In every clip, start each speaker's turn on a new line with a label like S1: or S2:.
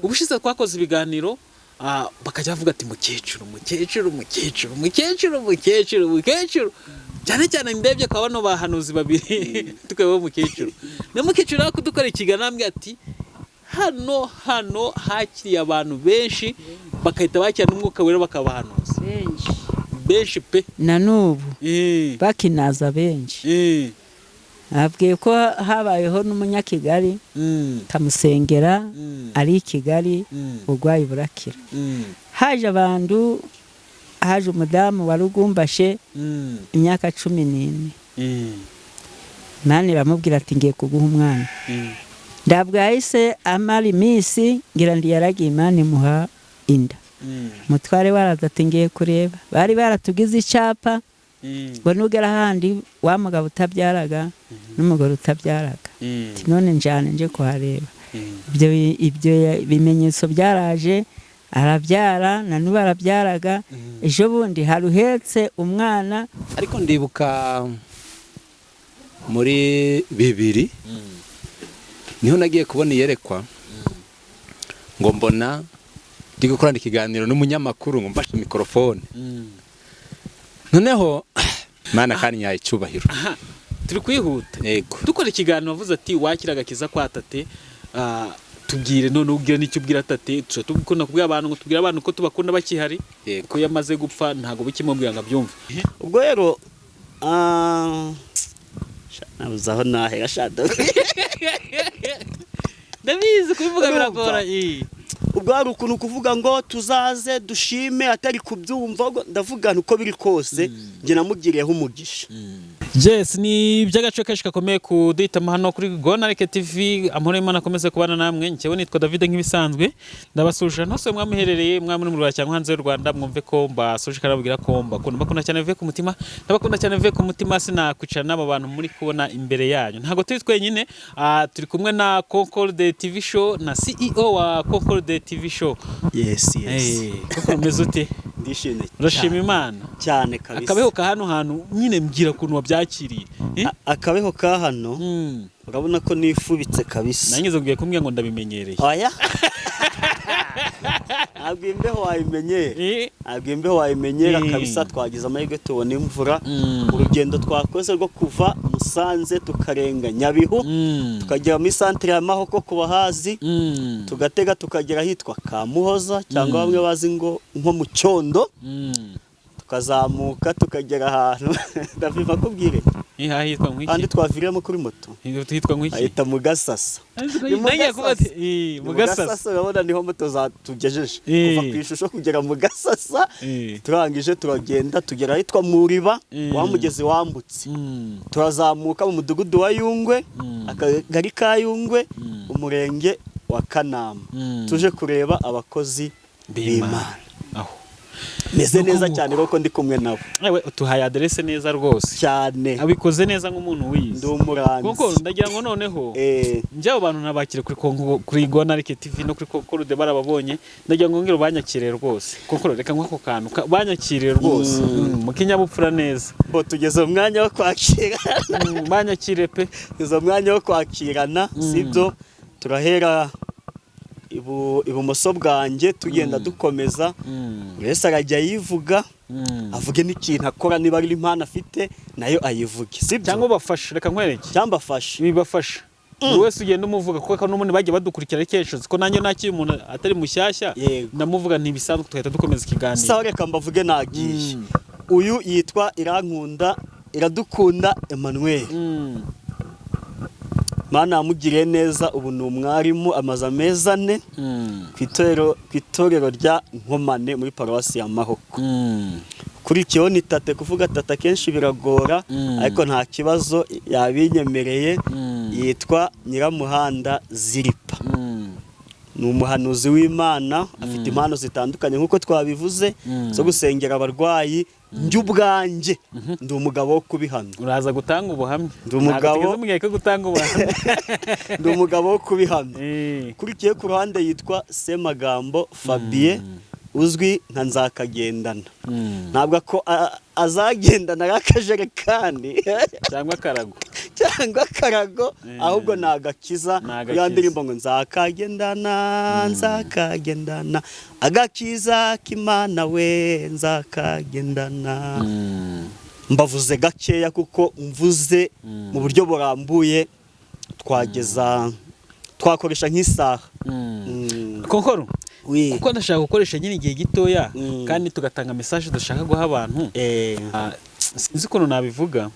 S1: Ubushize twakoze ibiganiro, bakajya bavuga ati: "Mukecuru, mukecuru, mukecuru, mukecuru, mukecuru, mukecuru." Cyane cyane ndebye kwa bano bahanuzi babiri, tukaba mukecuru na mukecuru aho kudukora ikiganiro, ambwira ati: "Hano hano hakiriye abantu benshi, bagahita bakira n'Umwuka Wera, bakabahanuza."
S2: Benshi.
S1: Benshi pe.
S2: Na n'ubu bakinaza benshi. Abwiye ko habayeho n'umunyakigali, kamusengera ari i Kigali, uburwayi burakira. Haje abantu, haje umudamu wari ugumbashe imyaka 14. Imana iramubwira ati: "Ngiye kuguha umwana." Ndabwo yahise amara iminsi, ngira ndi yaragiye, Imana imuha inda. Umutware waraza ati: "Ngiye kureba." Bari baratugize icyapa ngo nugera ahandi wa mugabo utabyaraga n'umugore utabyaraga. Ati: "None njyane nje kuhareba." Ibyo bimenyetso byaraje, arabyara, na n'ubu arabyaraga. Ejo bundi hari uhetse umwana.
S3: Ariko ndibuka muri 2000 niho nagiye kubona iyerekwa, ngo mbona ndi gukorana ikiganiro n'umunyamakuru, ngo mfashe mikorofone. Noneho Mana kandi nyaye icyubahiro.
S1: Aha turi kwihuta.
S3: Yego.
S1: Dukora ikiganiro wavuze ati wakira agakiza kwa tate. Tubwire none, ubwire n'icyo ubwira tate. Tuba dukunda kubwira abantu ngo tubwire abantu ko tubakunda bakihari, ko iyo amaze gupfa ntabwo bikimubwira ngo abyumve.
S4: Ubwo rero sha, nabuze aho nahera sha.
S1: Ndabizi, kubivuga
S4: Urumva?
S1: biragora.
S4: Ubwo hari ukuntu kuvuga ngo tuzaze dushime atari kubyumva, ahubwo ndavuga nti uko biri kose njye namugiriyeho umugisha.
S1: Yes, ni iby'agaciro kenshi gakomeye kuduhitamo hano kuri Gonareke TV. Amahoro y'Imana akomeze kubana namwe. Njyewe nitwa David nk'ibisanzwe, ndabasuje ntose mwamuherereye, mwamuri mu Rwanda cyangwa hanze y'u Rwanda. Mwumve ko mbasuje kandi babwira ko mbakunda, mbakunda cyane bivuye ku mutima. Ndabakunda cyane bivuye ku mutima. Sinakwicara n'aba bantu muri kubona imbere yanyu, ntabwo turi twenyine. Turi kumwe na Concorde TV Show na CEO wa Concorde TV Show.
S4: Yes.
S1: Koko umeze ute?
S4: Ndishimye.
S1: Urashima Imana?
S4: Cyane kabisa.
S1: Akabeho ka hano hantu nyine, mbwira ukuntu wabyakiriye. Eh?
S4: Akabeho ka hano, urabona ko nifubitse kabisa.
S1: Nanjye ngiye kumbwira ngo ndabimenyereye.
S4: Oya, ntabwo imbeho wayimenyera. Ntabwo imbeho wayimenyera kabisa. Twagize amahirwe tubona imvura. Urugendo twakoze rwo kuva Musanze, tukarenga Nyabihu, tukagera muri santire ya Mahoko ku bahazi, tugatega tukagera ahitwa Kamuhoza, cyangwa bamwe bazi ngo nko mu Cyondo, tukazamuka tukagera ahantu, ndaviva kubwire.
S1: Ahitwa
S4: Kandi
S1: nk'iki?
S4: twaviriyemo kuri moto.
S1: Hitwa nk'iki?
S4: Ahita mu Gasasa. Ni mu
S1: Nanjye kuba ati,
S4: Gasasa.
S1: mu
S4: Ni mu
S1: Gasasa.
S4: Gasasa, urabona niho moto zatugejeje, kuva ku ishusho kugera mu Gasasa. Turangije turagenda tugera ahitwa Muriba, wa mugezi wambutse, turazamuka mu mudugudu wa Yungwe, akagari ka Yungwe, umurenge wa Kanama, tuje kureba abakozi b'Imana.
S1: Aho.
S4: Meze
S1: Nuko
S4: neza
S1: nguko.
S4: cyane kuko ndi kumwe nabo.
S1: Ewe, utuhaye aderese neza rwose.
S4: Cyane.
S1: Abikoze neza nk'umuntu wize.
S4: Ndi umuranzi.
S1: Kuko ndagira ngo noneho njye abo bantu nabakire kuri kuri Gonarike TV no kuri Concorde barababonye. Ndagira ngo ngire banyakire rwose. Concorde, reka nk'ako kantu banyakire rwose, mu kinyabupfura neza.
S4: Bo tugeze mu mwanya wo kwakira.
S1: Banyakire pe.
S4: Tugeze mu mwanya wo kwakirana, sibyo? Turahera ibumoso bwanjye, tugenda dukomeza. Buri wese arajya yivuga, avuge n'ikintu akora, niba ari impano afite nayo ayivuge, sibyo?
S1: Cyangwa ubafashe, reka nkwereke.
S4: Cyangwa afashe.
S1: Bibafasha, buri wese ugenda umuvuga, kuko n'ubundi bagiye badukurikira kenshi. Ko nanjye nakiri umuntu atari mushyashya, ndamuvuga ntibisanzwe, tugahita dukomeza ikiganiro.
S4: Sawa, reka mbavuge nagiye. Uyu yitwa Irankunda Iradukunda Emmanuel. Mana yamugiriye neza, ubu ni umwarimu, amaze amezi 4 ku itorero rya Nkomane muri paruwasi ya Mahoko. Kurikiyeho ni tate. Kuvuga tata kenshi biragora, ariko nta kibazo, yabinyemereye. Yitwa Nyiramuhanda Ziripa. Ni umuhanuzi w'Imana, afite impano zitandukanye nk'uko twabivuze, zo gusengera abarwayi. Njye ubwanjye ndi umugabo wo kubihamya.
S1: Uraza gutanga ubuhamya.
S4: Ndi umugabo.
S1: Ntabwo tugeze mu gihe cyo gutanga ubuhamya.
S4: Ndi umugabo wo kubihamya. Kurikiye ku ruhande yitwa Semagambo Fabien, uzwi nka Nzakagendana. Ntabwo ako azagendana ari akajerekani
S1: cyangwa akarago.
S4: Cyangwa akarago, ahubwo ni agakiza.
S1: Ni agakiza.
S4: Ya ndirimbo ngo nzakagendana, nzakagendana agakiza k'Imana we, nzakagendana. Mbavuze gakeya kuko mvuze mu buryo burambuye twageza twakoresha nk'isaha.
S1: Konkoro,
S4: Oui.
S1: kuko ndashaka gukoresha nyine igihe gitoya kandi tugatanga message dushaka guha abantu. Sinzi ukuntu nabivuga.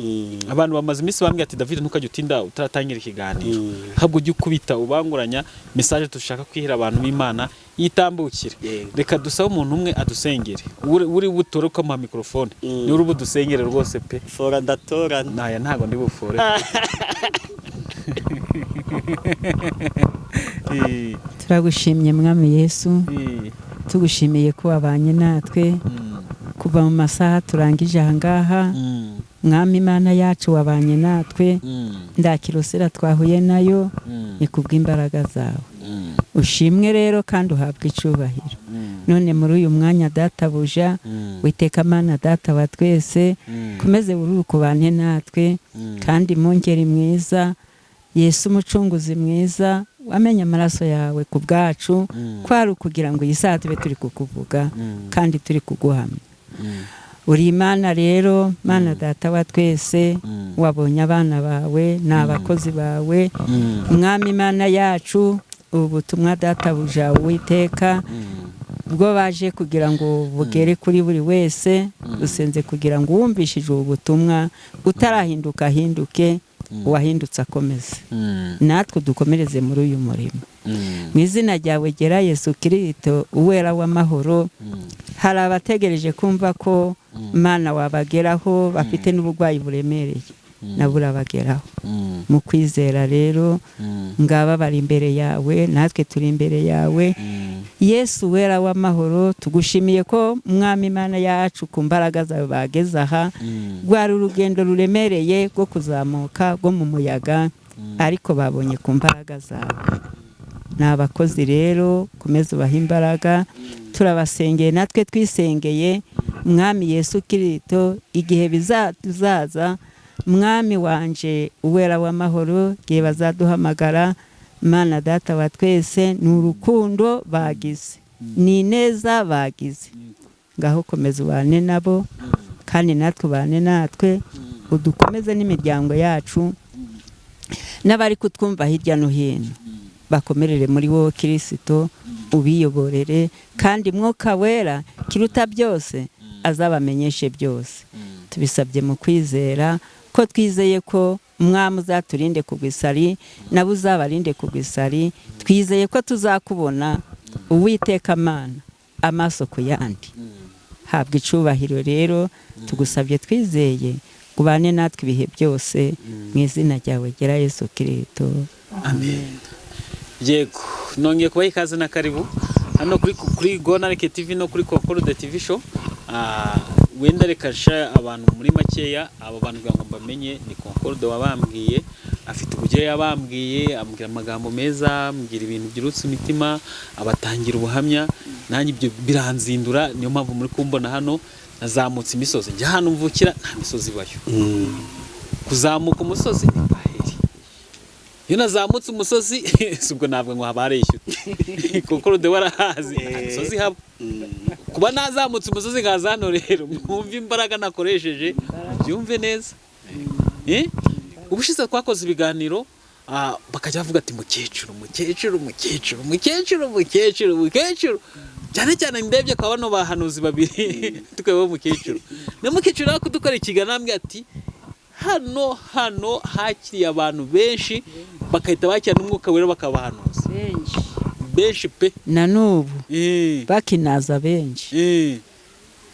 S1: Abantu bamaze iminsi bambwira ati David, ntukajye utinda utaratangira ikiganiro, ahubwo ujye ukubita ubanguranya message dushaka kwihera abantu b'Imana yitambukire. Reka dusabe umuntu umwe adusengere, uri butore ukamuha microphone, niwe uri budusengere rwose pe.
S4: Fora ndatora.
S1: Naya ntago ndi bufore.
S2: Turagushimye Mwami Yesu, tugushimiye ko wabanye natwe kuva mu masaha turangije aha ngaha. Mwami Imana yacu, wabanye natwe, ndakirosera twahuye nayo ni kubw'imbaraga zawe. Ushimwe rero kandi uhabwe icubahiro. None muri uyu mwanya, databuja, witeka Mana data wa twese, komeze bururuko ubane natwe, kandi mungeri mwiza Yesu, umucunguzi mwiza, wamenye amaraso yawe ku bwacu, kwari ukugira ngo iyi saha tube turi kukuvuga kandi turi kuguhamya. Uri Imana rero, Mana data wa twese, wabonye abana bawe ni abakozi bawe. Mwami Imana yacu, ubu butumwa databuja Uwiteka bwo baje kugira ngo bugere kuri buri wese, dusenze kugira ngo uwumvishije ubu butumwa utarahinduka ahinduke, uwahindutse akomeze, natwe dukomereze muri uyu murimo. Mu izina ryawe gera Yesu Kirito, uwera w'amahoro, hari abategereje kumva ko Mana wabageraho, bafite n'uburwayi buremereye, nabo urabageraho. Mu kwizera rero, ngaba bari imbere yawe, natwe turi imbere yawe. Yesu wera w'amahoro, tugushimiye ko Mwami Imana yacu ku mbaraga zawe bageze aha. Rwari urugendo ruremereye rwo kuzamuka rwo mu muyaga, ariko babonye ku mbaraga zawe. Ni abakozi rero, komeza ubahe imbaraga. Turabasengeye natwe twisengeye, Mwami Yesu Kirito, igihe bizaza, Mwami wanje uwera w'amahoro, igihe bazaduhamagara, Mana data wa twese, ni urukundo bagize, ni ineza bagize. Ngaho komeza ubane nabo, kandi natwe ubane natwe, udukomeze n'imiryango yacu n'abari kutwumva hirya no hino, bakomerere muri wowe Kirisito, ubiyoborere, kandi Mwuka Wera kiruta byose azabamenyeshe byose. Tubisabye mu kwizera ko twizeye ko Mwami uzaturinde kugwa isari, nabo uzabarinde kugwa isari. Twizeye ko tuzakubona Uwiteka Mana amaso ku yandi. Habwa icubahiro rero, tugusabye twizeye ubane natwe ibihe byose, mu izina ryawe gera Yesu Kirito.
S1: Amen. Yego, nongeye kubaha ikaze na karibu hano kuri Gonareke TV no kuri Concorde TV show. Wenda reka sha abantu muri makeya, abo bantu kugira ngo mbamenye, ni Concorde wabambwiye, afite uburyo yabambwiye, ambwira amagambo meza, ambwira ibintu byurutse imitima, abatangira ubuhamya, nanjye ibyo biranzindura. Niyo mpamvu muri kumbona hano nazamutse imisozi, njya hano mvukira nta misozi ibayo. Kuzamuka umusozi ni paheri. Iyo nazamutse umusozi ubwo ntabwo ngo haba hareshyuta, kuko rude warahazi nta misozi haba. Kuba nazamutse umusozi nkaza hano rero, mwumve imbaraga nakoresheje, byumve neza. Ubushize twakoze ibiganiro, bakajya bavuga ati mukecuru, mukecuru, mukecuru, mukecuru, mukecuru, mukecuru. Cyane cyane ndebye kwa bano bahanuzi babiri tukaba mukecuru. Na mukecuru nawe kudukora ikiganiro ambwira ati hano hano hakiriye abantu benshi, bakahita bakira n'umwuka wera bakabahanuza benshi pe.
S2: Na n'ubu bakinaza benshi.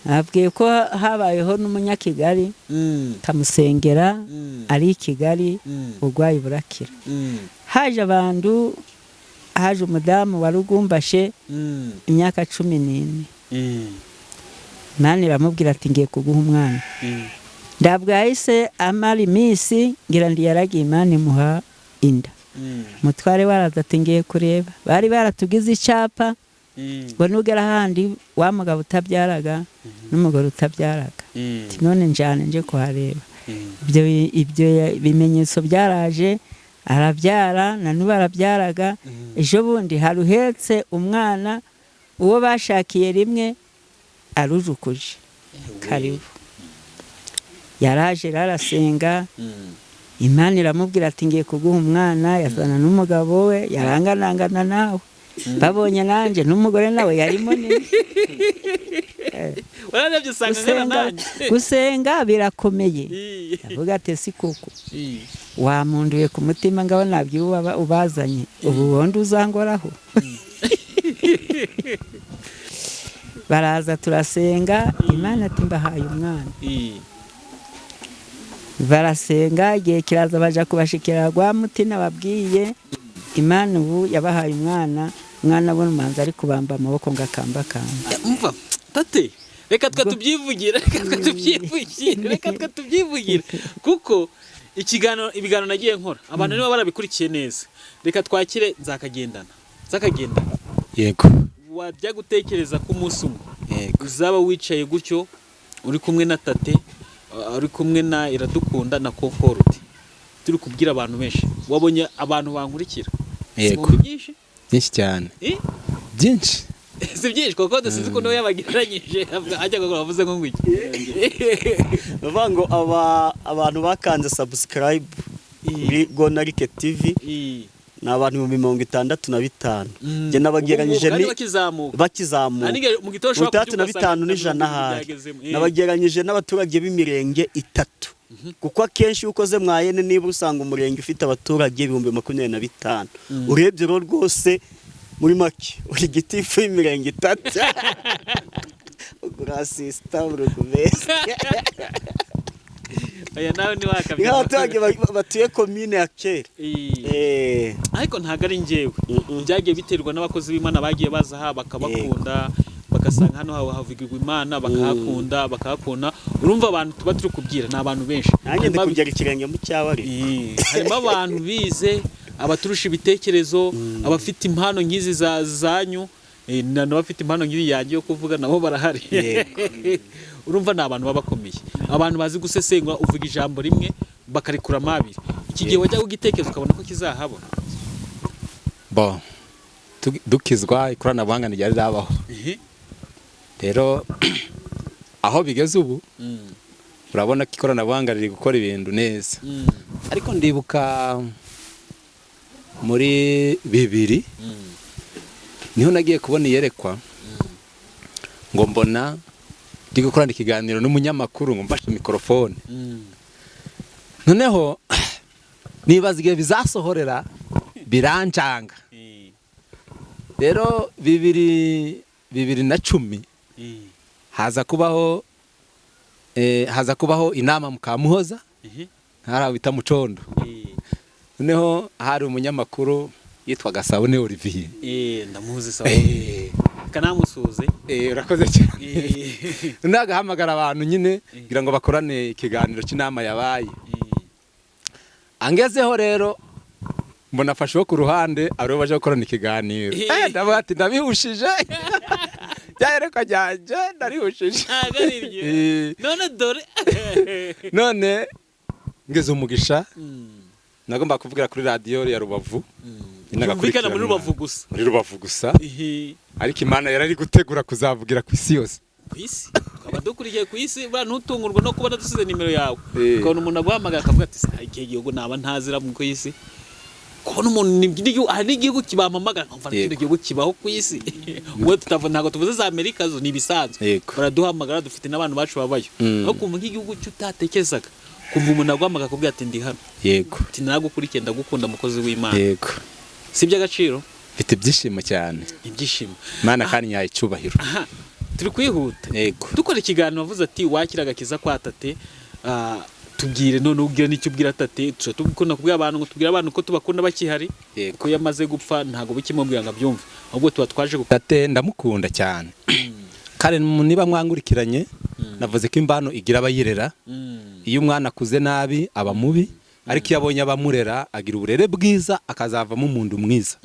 S2: Abwiye ko habayeho n'umunyakigali kamusengera ari i Kigali, uburwayi burakira. Haje abantu, haje umudamu wari ugumbashe imyaka 14. Imana iramubwira ati ngiye kuguha umwana. Ndabwo yahise amara iminsi ngira ndi yaragiye, Imana imuha inda. Mutware waraza ati ngiye kureba, bari baratugize icyapa ngo nugera ahandi wa mugabo utabyaraga n'umugore utabyaraga. Ati none njyane nje kuhareba. Ibyo bimenyetso byaraje, arabyara, na n'ubu arabyaraga. Ejo bundi haruhetse umwana uwo bashakiye rimwe arujukuje karibu. Yaraje arasenga, Imana iramubwira ati ngiye kuguha umwana. Yazana n'umugabo we, yaranganangana nawe, babonye nanjye n'umugore nawe yari munini.
S1: Wararebye usanga angana nanjye.
S2: Gusenga birakomeye. Avuga ati si koko wamunduye ku mutima, ngaho nabyo ubazanye ubu bundi uzangoraho. Baraza turasenga, Imana ati mbahaye umwana. Barasenga, igihe kiraza baja kubashikira rwa mutina babwiye Imana ubu yabahaye umwana. Umwana abona umanza ari kubamba amaboko ngo akambakamba.
S1: Umva tate, reka twe tubyivugire, reka twe tubyivugire, reka twe tubyivugire, kuko ikiganiro ibiganiro nagiye nkora abantu niba barabikurikiye neza. Reka twakire Nzakagendana. Nzakagendana.
S3: Yego.
S1: Wajya gutekereza ko umunsi umwe
S3: Yego.
S1: uzaba wicaye gutyo uri kumwe na tate, uri kumwe na Iradukunda na Concorde, turi kubwira abantu benshi, wabonye abantu bankurikira.
S3: Yego.
S1: Si byinshi?
S3: Byinshi cyane. Byinshi.
S1: Si byinshi kuko dusize ukuntu we yabagereranyije ajya gukora avuze ngo ngwiki.
S4: Bavuga ngo abantu bakanze subscribe kuri Gonarike TV ni abantu 65,000. Njye nabagereranyije ni bakizamuka.
S1: Mu gitondo ushobora
S4: 65,000 n'ijana ahari. Nabagereranyije n'abaturage b'imirenge 3. Kuko akenshi ukoze mwayene niba usanga umurenge ufite abaturage 25,000. Urebye rero rwose muri make uri gitifu y'imirenge 3. Ugura sister urugubese.
S1: Aya nawe ni wakabye.
S4: Ni abaturage batuye commune ya kera.
S1: Ariko ntago ari njyewe. Byagiye biterwa n'abakozi b'Imana bagiye baza ha bakabakunda, bagasanga hano havugirwa Imana bakahakunda, bakahakunda. Urumva abantu tuba turi kubwira ni abantu benshi.
S4: Nanjye ndi kugera ikirenge mu cyabari.
S1: Harimo abantu bize, abaturusha ibitekerezo, abafite impano nkizi zanyu, n'abafite impano nkiyi yanjye yo kuvuga nabo barahari. Urumva ni abantu babakomeye, abantu bazi gusesengura, uvuga ijambo rimwe bakarikura amabiri. Iki gihe wajya ugitekereza ukabona ko kizahabona.
S3: Bo dukizwa ikoranabuhanga ntiryari rabaho. Rero aho bigeze ubu urabona ko ikoranabuhanga riri gukora ibintu neza. Ariko ndibuka muri 2000 niho nagiye kubona iyerekwa ngo mbona ndi gukorana ikiganiro n'umunyamakuru ngo mfashe mikrofone. Noneho nibaza igihe bizasohorera biranjanga. Rero 2010 haza kubaho inama mu Kamuhoza, hari bita Mucondo. Noneho hari umunyamakuru yitwaga Sabune Olivier.
S1: Ndamuzi Sabune. Kanamusuze.
S3: Urakoze cyane. Nagahamagara abantu nyine kugira ngo bakorane ikiganiro cy'inama yabaye. Angezeho rero mbona afashe ku ruhande aribo baje gukorana ikiganiro. Ndavuga ati ndabihushije. Byareka jyanje ndarihushije.
S1: None dore.
S3: None ngeze umugisha. Nagomba kuvugira kuri radio ya Rubavu.
S1: Inagakurikirana muri Rubavu gusa.
S3: Muri Rubavu gusa. Ariko Imana yarari gutegura kuzavugira ku isi yose.
S1: Ku isi. Twaba dukurikiye ku isi, bra ntutungurwa no kubona dusize nimero yawe. Ukabona umuntu aguhamagara akavuga ati igihe gihugu naba ntazira mu isi. Kubona umuntu hari n'igihugu kibampamagara nkumva kino gihugu kibaho ku isi. Ubwo tutavuga ntago tuvuze za Amerika zo ni ibisanzwe. Baraduhamagara dufite n'abantu bacu babayo. Aho kumva nk'igihugu cyutatekerezaga. Kumva umuntu aguhamagara akubwira ati ndi hano.
S3: Yego.
S1: Ati nagukurikiye ndagukunda mukozi w'Imana.
S3: Yego.
S1: Si by'agaciro?
S3: Mfite ibyishimo cyane.
S1: Ibyishimo.
S3: Imana kandi nyaye icyubahiro.
S1: Turi kwihuta.
S3: Yego.
S1: Dukora ikiganiro avuze ati wakira agakiza kwa tate, tubwire none ubwira n'icyo ubwira tate, tubikunda kubwira abantu ngo tubwire abantu ko tubakunda bakihari. Ko yamaze gupfa ntago bikimubwira ngo abyumve. Ahubwo tuba twaje
S3: tate ndamukunda cyane. Kandi niba mwangurikiranye navuze ko imbano igira abayirera. Iyo umwana akuze nabi aba mubi, ariko iyo abonye abamurera agira uburere bwiza akazavamo umuntu mwiza.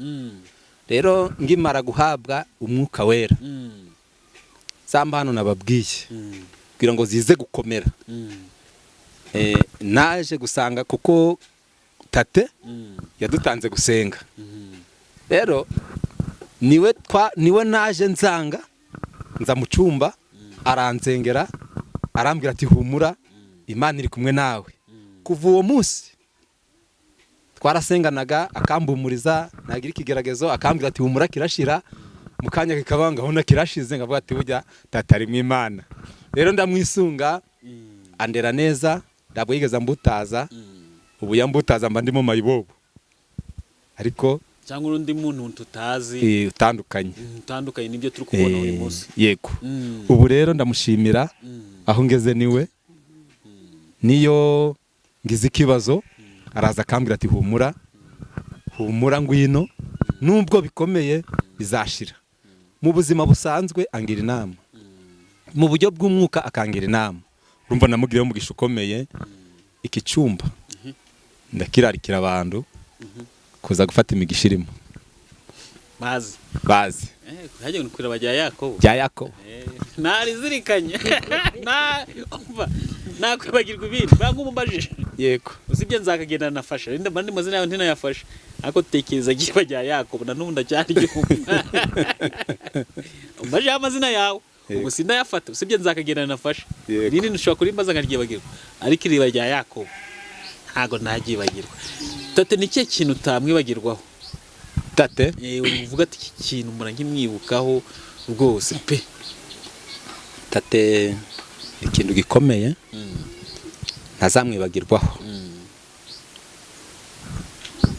S3: Rero ngimara guhabwa umwuka wera, za mbano nababwiye kugira ngo zize gukomera, Naje gusanga kuko tate yadutanze gusenga. Rero niwe naje nzanga nza mu cyumba aranzengera arambwira ati humura Imana iri kumwe nawe. Kuva uwo munsi twarasenganaga akambumuriza, nagira ikigeragezo akambwira ati humura kirashira, mu kanya kikabanga aho kirashize ngavuga ati burya tata ari mu Imana. Rero ndamwisunga andera neza, ntabwo yigeze ambutaza. Ubu yambutaza mba ndimo mayibobo, ariko
S1: cyangwa undi muntu tutazi
S3: utandukanye
S1: utandukanye nibyo turi kubona uyu munsi.
S3: Yego. Ubu rero ndamushimira aho ngeze niwe, niyo ngize ikibazo araza akambwira ati humura humura ngwino, nubwo bikomeye bizashira. Mu buzima busanzwe angira inama, mu buryo bw'umwuka akangira inama. Urumva namugiriyeho umugisha ukomeye. Iki cyumba ndakirarikira abantu kuza gufata imigisha irimo.
S1: Bazi
S3: bazi
S1: hajya kwira bajya Yakobo
S3: bya Yakobo
S1: narizirikanye na umva nakwibagirwa ibindi bangumumbajije.
S3: Yego.
S1: Usibye nzakagenda nafasha rinda mandi mazina yawe ntinayafasha, ariko tekereza giba rya Yakobo na n'ubu ndacyari gihumba umbaje amazina yawe ubu sindayafata, usibye nzakagenda nafasha nini nshobora kurimbaza nkaryibagirwa, ariko iriba rya Yakobo ntago ntaryibagirwa. Tate ni cye kintu utamwibagirwaho?
S3: Tate
S1: uvuga ati iki kintu mura nkimwibukaho rwose pe.
S3: Tate ikintu gikomeye ntazamwibagirwaho,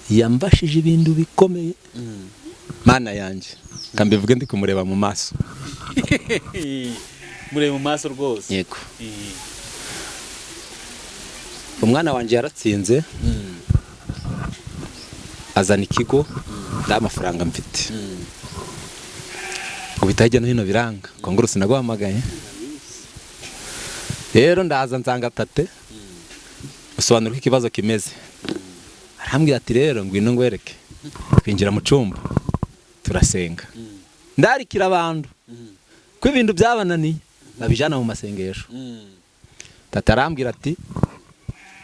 S3: yambashije ibintu bikomeye Mana yanjye, kambivuge ndi kumureba mu maso.
S1: Mureba mu maso rwose.
S3: Yego. Umwana wanjye yaratsinze azana ikigo nta mafaranga mfite, ubita hirya no hino biranga kongoro sinaguhamagaye. Rero ndaza nsanga tate usobanura uko ikibazo kimeze, arambwira ati rero ngwino ngwereke. Twinjira mu cyumba turasenga, ndarikira abantu ko ibintu byabananiye babijana mu masengesho. Tata arambwira ati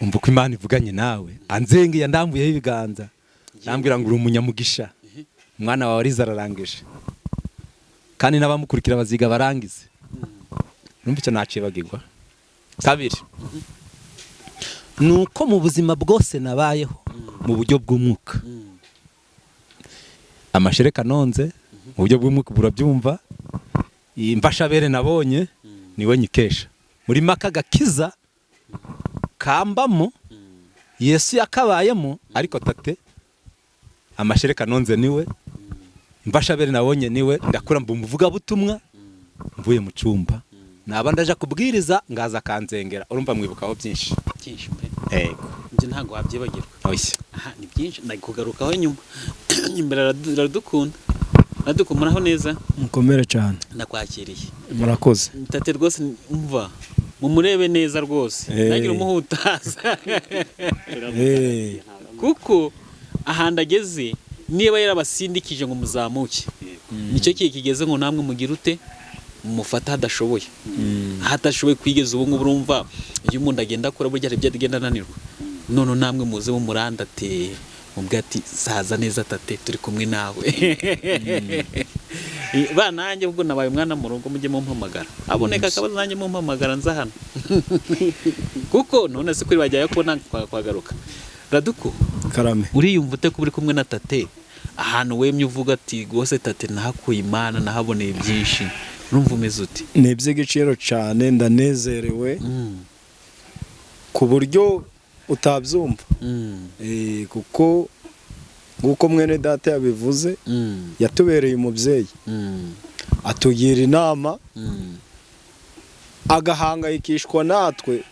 S3: umva uko Imana ivuganye nawe, anzengeye ndambuyeho ibiganza, arambwira ngo uri umunyamugisha, umwana wawe arize ararangije kandi n'abamukurikira baziga barangize. Numva icyo nacibagirwa. Kabiri nuko mu buzima bwose nabayeho mu buryo bw'umwuka, amashereka nonze mu buryo bw'umwuka burabyumva, imfashabere nabonye niwe nyikesha. Muri maka gakiza kambamo Yesu yakabayemo, ariko tate amashereka nonze niwe, imfashabere nabonye niwe, ndakura mbuvuga butumwa mvuye mu cyumba naba ndaje kubwiriza ngaza kanzengera. Urumva mwibukaho byinshi
S1: byinshi pe.
S3: Yego.
S1: Nje ntago wabyibagirwa.
S3: Oya.
S1: Aha ni byinshi ndakugarukaho nyuma. Imbere aradukunda. Adukumuraho neza.
S5: Mukomere cyane.
S1: Ndakwakiriye.
S5: Murakoze.
S1: Tate rwose umva mumurebe neza rwose. Nagira umuhutaza. Kuko ahanda ageze niba yarabasindikije ngo muzamuke, nicyo kiye kigeze ngo namwe mugire ute mufata hadashoboye. Hatashoboye kwigeza ubu ngubu. Urumva iyo umuntu agenda akora burya hari ibyo agenda ananirwa, none namwe muze mu murandate mubwe ati saza neza tate turi kumwe nawe. Ba nanjye ubwo nabaye umwana mu rugo mujye mumpamagara, aboneka akabazo nanjye mumpamagara nza hano. Kuko none se kuri bajyayo kubona kwagaruka. Raduko
S5: Karame,
S1: uriyumva ute ko uri kumwe na tate ahantu wemye uvuga ati gose tate nahakuye Imana nahaboneye byinshi, urumva umeze uti?
S5: Ni iby'igiciro cyane, ndanezerewe ku buryo utabyumva. Kuko nguko mwene data yabivuze, yatubereye umubyeyi, atugira inama, agahangayikishwa natwe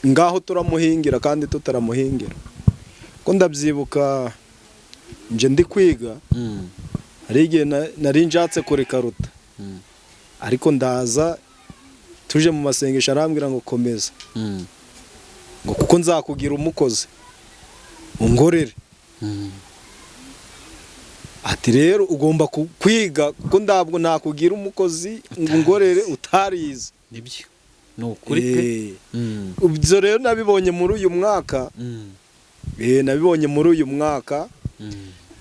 S5: ngaho turamuhingira kandi tutaramuhingira. Ko ndabyibuka nje ndi kwiga, hari igihe nari njatse kureka ruta, ariko ndaza tuje mu masengesho arambwira ngo komeza, ngo kuko nzakugira umukozi ungorere. Ati rero ugomba kwiga kuko ndabwo nakugira umukozi ngo ungorere utarize.
S1: Nibyo. Ni ukuri pe.
S5: Ibyo rero nabibonye muri uyu mwaka. Nabibonye muri uyu mwaka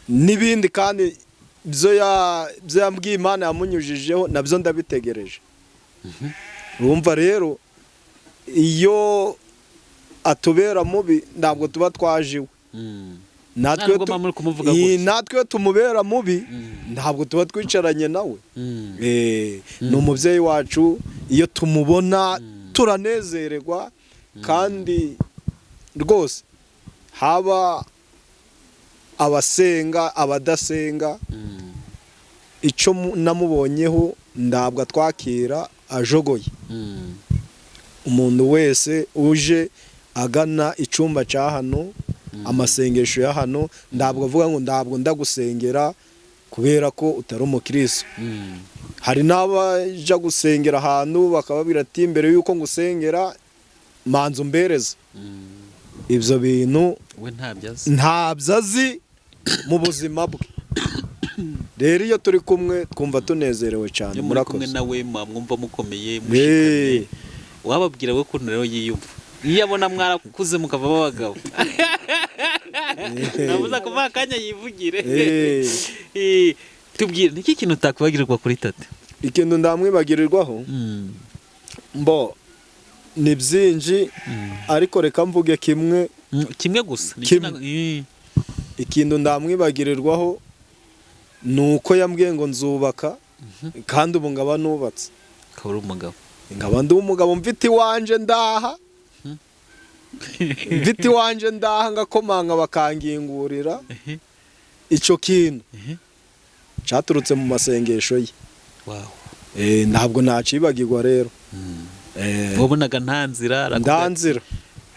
S5: n'ibindi, kandi ibyo yambwiye Imana yamunyujijeho nabyo ndabitegereje. Urumva rero iyo atubera mubi ntabwo tuba twaje iwe. Natwe
S1: Nta nubwo muba muri kumuvuga gutya.
S5: Natwe iyo tumubera mubi ntabwo tuba twicaranye nawe. Ni umubyeyi wacu, iyo tumubona turanezererwa, kandi rwose haba abasenga abadasenga, icyo namubonyeho ntabwo atwakira ajogoye. Umuntu wese uje agana icyumba cya hano, amasengesho ya hano, ntabwo avuga ngo ntabwo ndagusengera kubera ko utari umukristo. Hari n'abajya gusengera ahantu bakababwira ati mbere y'uko ngusengera manza umbereze. Ibyo bintu
S1: We ntabyo azi.
S5: Ntabyo azi mu buzima bwe. Rero iyo turi kumwe twumva tunezerewe cyane.
S1: Iyo muri kumwe
S5: Murakoze.
S1: nawe mwumva mukomeye, mushikamye. Wababwira we ukuntu rero yiyumva iyo abona mwarakuze mukavamo abagabo? Nabuza kuvuga akanya yivugire. Tubwire, niki kintu utakwibagirwa kuri Tate?
S5: Ikintu ndamwibagirirwaho, mbo ni byinshi, ariko reka mvuge kimwe.
S1: Kimwe gusa.
S5: Kimwe. Ikintu ndamwibagirirwaho ni uko yambwiye ngo nzubaka, kandi ubu ngaba nubatse.
S1: Akaba uri umugabo.
S5: Nkaba ndi umugabo, mfite iwanje ndaha, mfite iwanje ndaha, ngakomanga bakangingurira. Icyo kintu cyaturutse mu masengesho ye. Ntabwo nacibagirwa rero.
S1: Wabonaga nta nzira, arakubwira ati,
S5: Ndanzira.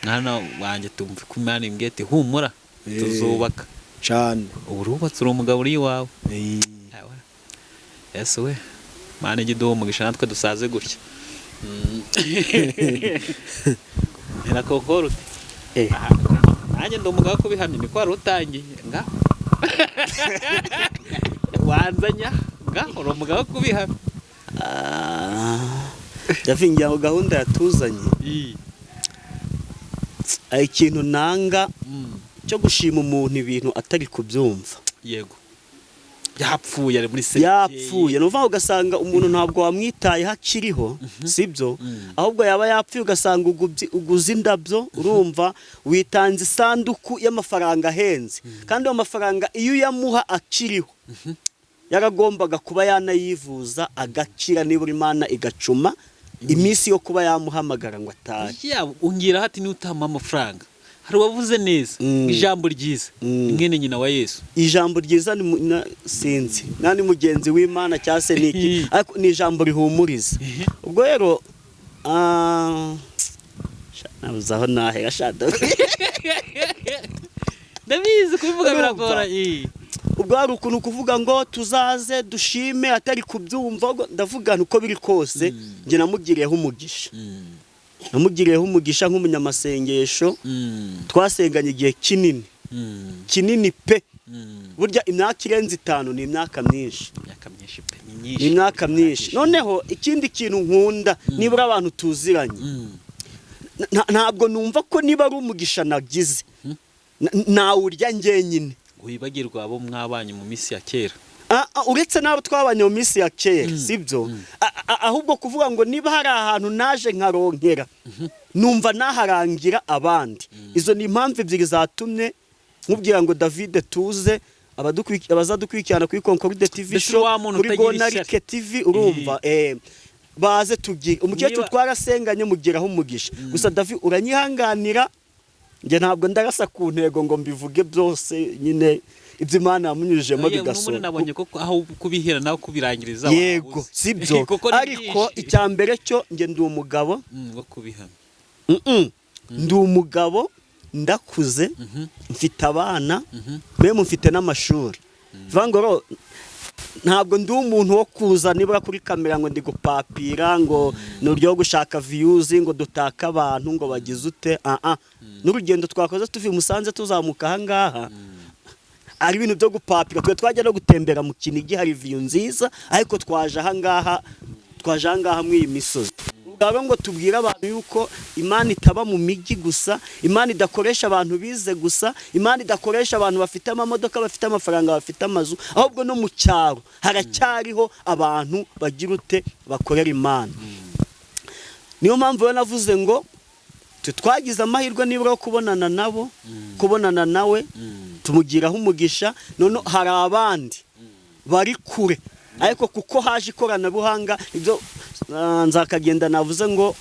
S1: "Mwana wanjye, tumve ko Imana imbwiye ati humura, tuzubaka."
S5: Cyane.
S1: Ubu urubatse, uri umugabo, uri iwawe. Awe. Yesu we, Mana ijye iduha umugisha natwe dusaze gutya. Ntirakokora ute? Aha, nanjye ndi umugabo kubihamya, niko wari utangiye ngaho wanzanya ngaho, uri umugabo kubihamya.
S4: Davi, ngira ngo gahunda yatuzanye, hari ikintu nanga cyo gushima umuntu ibintu atari kubyumva.
S1: Yego, yapfuye, ari muri cercueil.
S4: Yapfuye, ni ukuvuga ugasanga umuntu ntabwo wamwitayeho akiriho, sibyo? Ahubwo yaba yapfuye ugasanga uguze indabyo, urumva witanze isanduku y'amafaranga ahenze, kandi ayo mafaranga iyo uyamuha akiriho yaragombaga kuba yanayivuza agakira, nibura Imana igacuma iminsi yo kuba yamuhamagara ngo atahe.
S1: Ya, ongeraho ati niba amafaranga, hari uwavuze neza ijambo ryiza, ni mwene nyina wa Yesu.
S4: Ijambo ryiza ni sinzi nta ni mugenzi w'Imana cyangwa se ni iki, ariko ni ijambo rihumuriza. Ubwo rero sha, nabuze aho nahera sha.
S1: Ndabizi, kubivuga
S4: Urumva?
S1: biragora.
S4: Ubwo hari ukuntu kuvuga ngo tuzaze dushime atari kubyumva, ubwo ndavuga nti uko biri kose njye namugiriyeho umugisha, namugiriyeho umugisha nk'umunyamasengesho. Twasenganye igihe kinini, kinini pe. Burya imyaka irenze 5 ni imyaka myinshi.
S1: Imyaka myinshi pe, ni myinshi.
S4: Ni imyaka myinshi. Noneho ikindi kintu nkunda, nibura abantu tuziranye, ntabwo numva ko niba ari umugisha nagize nawurya njyenyine.
S1: Wibagirwa abo mwabanye mu minsi ya kera.
S4: Uretse n'abo twabanye mu minsi ya kera, sibyo? Ahubwo kuvuga ngo niba hari ahantu naje nkaronkera, numva naharangira abandi. Izo ni impamvu ebyiri zatumye nkubwira ngo David tuze, abazadukurikirana kuri Concorde TV
S1: Mbese
S4: show,
S1: wa muntu
S4: kuri
S1: utagira
S4: Gonarike
S1: ishyari.
S4: TV, urumva baze tugire umukecuru twarasenganye mugiraho umugisha. Gusa David, uranyihanganira, njye ntabwo ndarasa ku ntego ngo mbivuge byose nyine, ibyo Imana yamunyujijemo
S1: Oya, n'ubundi
S4: bigasohoka.
S1: Nabonye ko aho kubihera naho kubirangiriza
S4: Yego.
S1: wabuze.
S4: Sibyo?
S1: Kuko ni
S4: Ariko
S1: byinshi.
S4: icya mbere cyo njye ndi umugabo.
S1: Wo kubihamya.
S4: Ndi umugabo, ndakuze, mfite abana, meme mfite n'amashuri. Bivuga ngo rero, ntabwo ndi umuntu wo kuza nibura kuri kamera ngo ndi gupapira, ngo ni uburyo bwo gushaka views, ngo dutake abantu, ngo bagize ute. Ah ah, n'urugendo twakoze tuva i Musanze tuzamuka aha ngaha ari ibintu byo gupapira. Twe twajya no gutembera mu Kinigi, hari view nziza, ariko twaje aha ngaha, twaje aha ngaha muri iyi misozi. Tuvuga ngo tubwire abantu yuko Imana itaba mu mijyi gusa, Imana idakoresha abantu bize gusa, Imana idakoresha abantu bafite amamodoka, bafite amafaranga, bafite amazu, ahubwo no mu cyaro haracyariho abantu bagira ute bakorera Imana. Niyo mpamvu rero navuze ngo twagize amahirwe nibura yo kubonana nabo, kubonana nawe, tumugiraho umugisha. None hari abandi bari kure, ariko kuko haje ikoranabuhanga, ibyo nzakagenda navuze ngo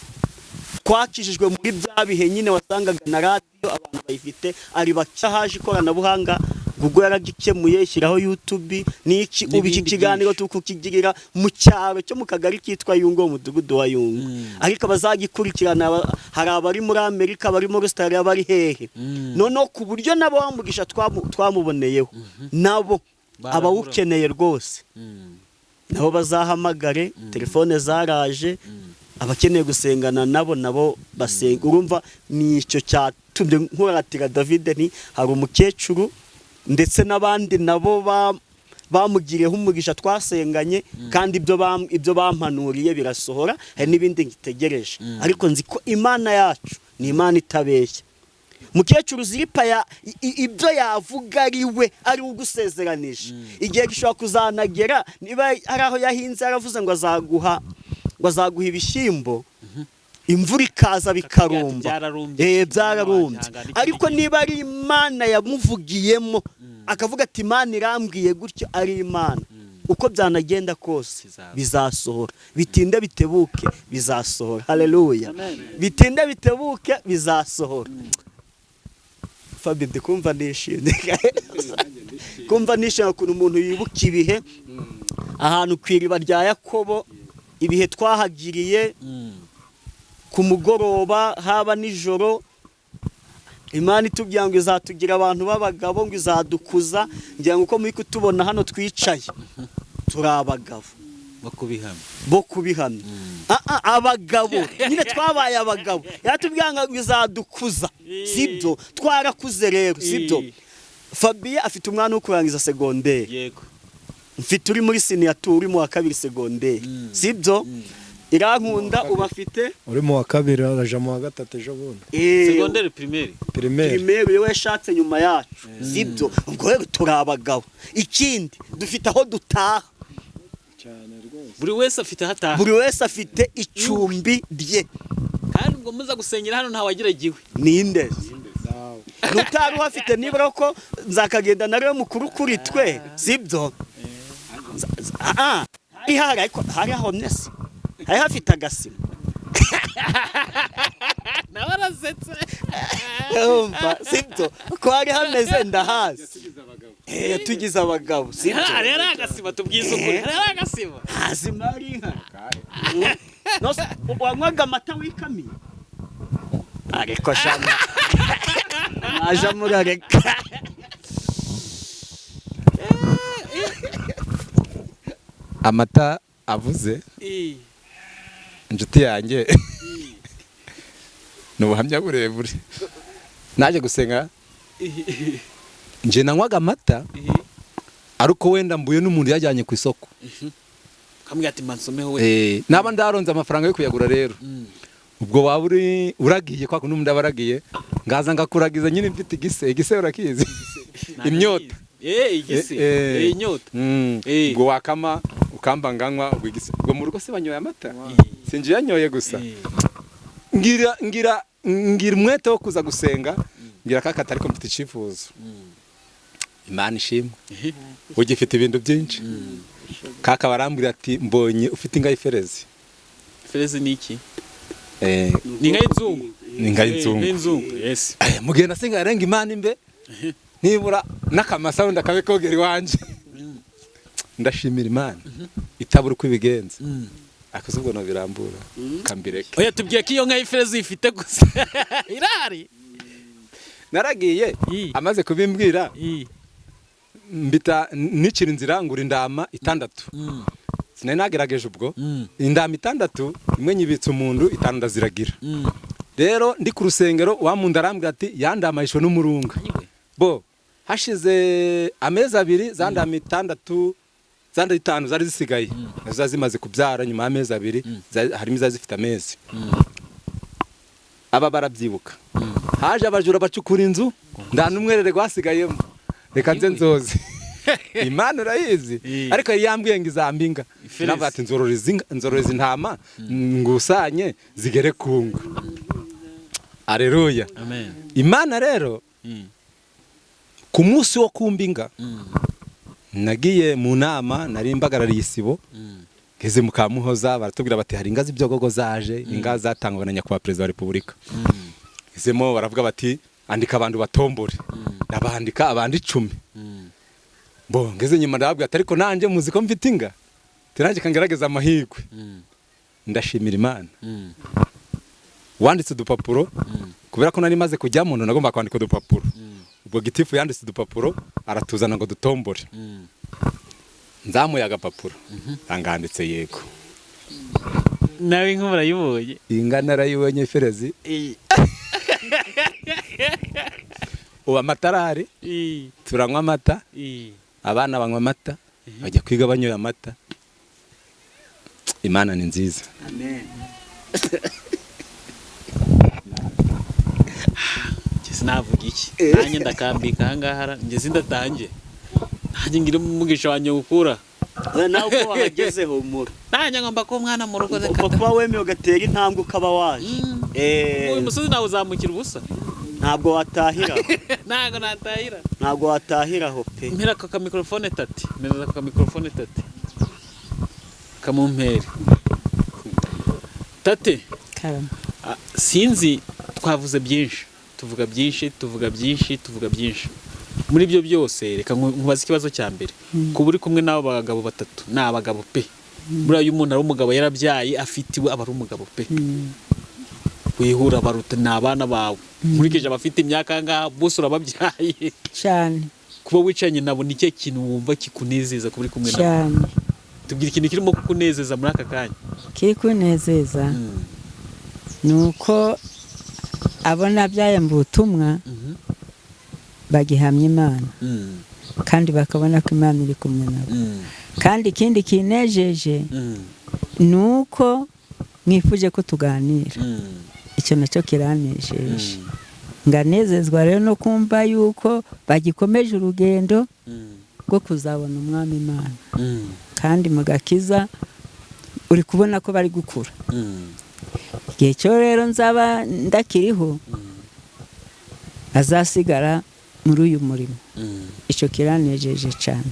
S4: twakijijwe muri bya bihe nyine wasangaga na radiyo abantu bayifite ari bake. Haje ikoranabuhanga, Google yaragikemuye, ishyiraho YouTube n'iki. Ubu iki kiganiro tukukigirira mu cyaro cyo mu kagari kitwa Yungo, mu mudugudu wa Yungo, ariko abazagikurikirana hari abari muri Amerika, abari muri Australia, bari hehe. Noneho ku buryo nabo wamugisha twamuboneyeho, nabo abawukeneye rwose nabo bazahamagare, telefone zaraje, abakeneye gusengana nabo nabo basenga. Urumva nicyo cyatumye nkuratira David, nti hari umukecuru ndetse n'abandi nabo bamugiriyeho umugisha twasenganye, kandi ibyo bampanuriye birasohora. Hari n'ibindi ngitegereje, ariko nzi ko Imana yacu ni Imana itabeshya. Mukecuru Ziripa ibyo yavuga ari we ari ugusezeranije, igihe gishobora kuzanagera, niba ari aho yahinze yaravuze ngo azaguha ibishyimbo, imvura ikaza bikarumba, byararumbye. Ariko niba ari Imana yamuvugiyemo akavuga ati Imana irambwiye gutyo, ari Imana, uko byanagenda kose bizasohora, bitinde bitebuke bizasohora. Haleluya, bitinde bitebuke bizasohora. Fabi, ndikumva nishimye, kumva nishimye ukuntu umuntu yibuka ibihe ahantu ku iriba rya Yakobo, ibihe twahagiriye ku mugoroba haba nijoro. Imana itubwira ngo izatugira abantu b'abagabo, ngo izadukuza. Ngira ngo uko muri kutubona hano twicaye turi abagabo bo kubihamya, abagabo nyine twabaye abagabo. Yaratubwira ngo izadukuza, sibyo? Twarakuze rero, sibyo? Fabien afite umwana wo kurangiza segonderi,
S1: yego,
S4: mfite uri muri siniya uri mu wa kabiri segonderi, sibyo? Irankunda ubu afite
S5: uri mu wa kabiri araja mu wa gatatu ejo bundi,
S1: segonderi primaire
S4: primaire we yashatse nyuma yacu, sibyo? Ubwo rero turi abagabo. Ikindi dufite aho dutaha,
S1: buri wese afite hataha,
S4: buri wese afite icumbi rye.
S1: Kandi ubwo muza gusengera hano ntawagiragiwe
S4: ninde nutari uhafite, nibura ko nzakagenda nariwe mukuru kuri twe, sibyo? Hari hari ariko hari hahomye se, hari hafite agasima
S1: nawe arasetse,
S4: sibyo? Ko hari hameze ndahazi, yatugize abagabo, sibyo?
S1: Hari hari agasima, tubwize ukuri, hari hari agasima
S4: hazima ari inka. Wanywaga amata wikamiye, ariko shama mwaje murareka.
S3: Amata avuze inshuti yanjye ni ubuhamya burebure. Naje gusenga nje nanywaga amata ariko wenda mbuye n'umuntu yajyanye ku isoko,
S1: kamwe ati mansomeho we,
S3: naba ndaronze amafaranga yo kuyagura rero. Ubwo waba uri uragiye kwa kundi ndabaragiye ngaza ngakuragiza nyine mfite igise urakizi imyota,
S1: igise inyota,
S3: ubwo wakama ukamba nganywa ubwo igise. Ubwo mu rugo se banyoye amata, sinje yanyoye gusa, ngira umwete wo kuza gusenga, ngira kakata ariko mfite icifuzo. Imana ishimwe ugifite ibintu byinshi. Kaka barambwira ati mbonye ufite inga y'iferezi.
S1: Ferezi ni iki? Ni inka y'inzungu.
S3: Ni inka y'inzungu.
S1: Yes.
S3: Mugenda senga yarenga Imana imbe nibura n'akamasa wenda kabe kogera iwanje. Ndashimira Imana itabura uko ibigenza. Akoze ubwo no birambura kambireke.
S1: Oya tubwiye ko iyo nka y'iferezi ifite gusa. Irari.
S3: Naragiye amaze kubimbwira mbita nicira inzira ngura indama 6. Sinari nagerageje ubwo indama 6 imwe nyibitse umuntu 5 ndaziragira. Rero ndi ku rusengero wa munda arambwira ati yandama ishwe n'umurunga. Bo hashize amezi 2 zandama 6 Zandi 5 zari zisigaye nazo zimaze kubyara nyuma y'amezi 2, harimo izari zifite amezi. Aba barabyibuka. Haje abajura bacukura inzu, nda n'umwerere gwasigayemo. Reka nze nzoze. Imana urayizi. Ariko yambwiye ngo izambinga. Navuga ati nzororeza intama ngusanye zigere kunga. Haleluya.
S1: Amen.
S3: Imana rero ku munsi wo kumbinga nagiye mu nama, nari mbagarariye isibo. Ngeze mu Kamuhoza baratubwira bati hari inga z'ibyogogo zaje, inga zatangwa na nyakubahwa Perezida wa Repubulika. Ngezemo baravuga bati andika abantu batombore. Ndabandika abandi 10. Bo ngeze nyuma ndababwira ati ariko nanje muzi ko mfite inga. Tiraje kangerageza amahirwe. Ndashimira Imana. Wanditse udupapuro kubera ko nari maze kujya mu nagomba kwandika udupapuro. Ubwo gitifu yanditse udupapuro aratuzana ngo dutombore. Nzamuye agapapuro anganditse yego.
S1: Nawe inka urayibonye?
S3: Inga narayibonye Ferezi. Ubu amatarari turanywa amata, abana banywa amata, bajya kwiga banyoye amata. Imana ni nziza.
S4: Amen.
S1: Sinavuga iki nanjye ndakambika ahangaha ngeze ndatange nanjye ngira umugisha wanjye gukura
S4: nawe uko wahageze humura
S1: nanjye ngomba kuba umwana mu rugo.
S4: Upfa kuba wemewe ugatera intambwe ukaba waje.
S1: Uyu musozi nawe uzamukira ubusa,
S4: ntabwo watahira.
S1: Ntabwo natahira,
S4: ntabwo watahira aho pe.
S1: Mpera aka mikrofone tati, meza aka mikrofone tati kamumpere tate. Sinzi twavuze byinshi, tuvuga byinshi, tuvuga byinshi, tuvuga byinshi. Muri ibyo byose reka nkubaze ikibazo cya mbere. Kuba uri kumwe n'abo bagabo batatu, ni abagabo pe. Buriya iyo umuntu ari umugabo yarabyaye afite iwe aba ari umugabo pe. Wihura baruta ni abana bawe. Nkurikije abafite imyaka ngaha bose urababyaye.
S2: Cyane.
S1: Kuba wicanye nabo ni cyo kintu wumva kikunezeza kuba uri kumwe nabo.
S2: Cyane.
S1: Tubwire ikintu kirimo kukunezeza muri aka kanya.
S2: Kiri kunezeza nuko abo nabyaye mu butumwa bagihamya Imana kandi bakabona ko Imana iri kumwe nabo. Kandi ikindi kinejeje nuko mwifuje ko tuganira, icyo nacyo kiranejeje. Nganezezwa rero no kumva yuko bagikomeje urugendo rwo kuzabona umwami Imana. Kandi mugakiza uri kubona ko bari gukura. Igihe cyo rero nzaba ndakiriho azasigara muri uyu murimo. Icyo kiranejeje cyane.